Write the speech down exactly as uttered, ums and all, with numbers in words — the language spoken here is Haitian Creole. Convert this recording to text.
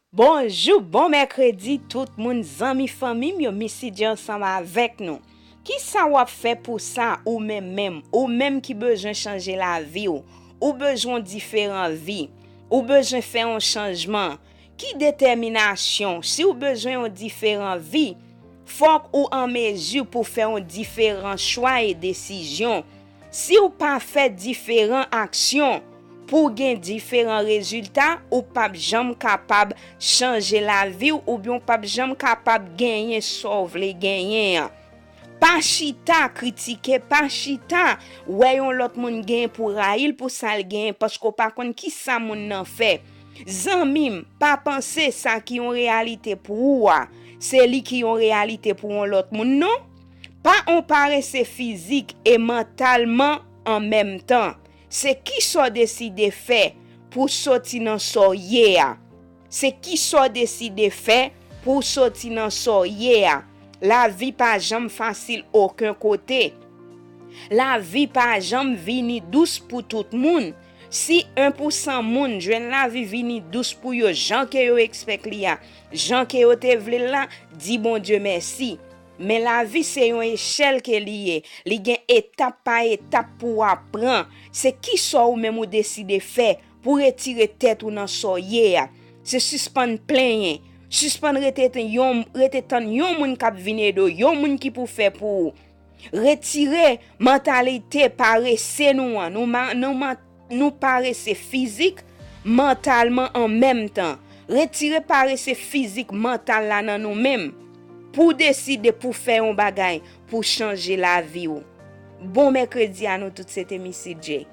Bonjou, bon mèkredi tout moun, zanmi, fanmi m yo, Missy J ansanm avèk nou. Kisa w ap fè pou sa, ou menm menm, ou menm ki bezwen chanje lavi w, ou bezwen yon diferan vi, ou bezwen fè yon chanjman? Ki detèminasyon? Si w bezwen yon diferan vi, fòk ou an mezi pou fè yon diferan chwa e desizyon. Si w pa fè diferan aksyon pou w gen diferan rezilta, ou p ap janm kapab chanje lavi w oubyen w p ap janm kapab genyen sa w vle genyen an. Pa chita kritike, pa chita wè yon lòt moun genyen pou rayi l pou sa l genyen, paske w pa konn kisa moun nan fè. Zanmi m, pa panse sa ki yon reyalite pou ou a, se li ki yon reyalite pou yon lòt moun non. Pa on parese fizik e mantalman an menm tan. Se kisa w deside fè pou w soti nan sa w ye a. Se kisa w deside fè pou w soti nan sa w ye a. Lavi pa janm fasil okenn kote. Lavi pa janm vini dous pou tout moun. Si en pou san moun jwenn lavi vini dous pou yo jan ke yo ekspèk li a, jan ke yo te vle l la, di Bondye mèsi. Men lavi se yon echèl ke li ye. Li gen etap pa etap pou w ap pran. Se kisa w menm ou deside fè pou retire tèt ou nan sa w ye a. Se sispann plenyen. Sispann rete t-, yon, rete tann yon moun k ap vin ede w, yon moun ki pou fè pou ou. Retire mantalite parese nou an. Nou, ma, nou, man, nou parese fizik, mantalman an menm tan. Retire parese fizik, mantal la nan nou menm. Pou w deside pou w fè yon bagay, pou w chanje lavi w. Bon mèkredi a nou tout, se te Missy J.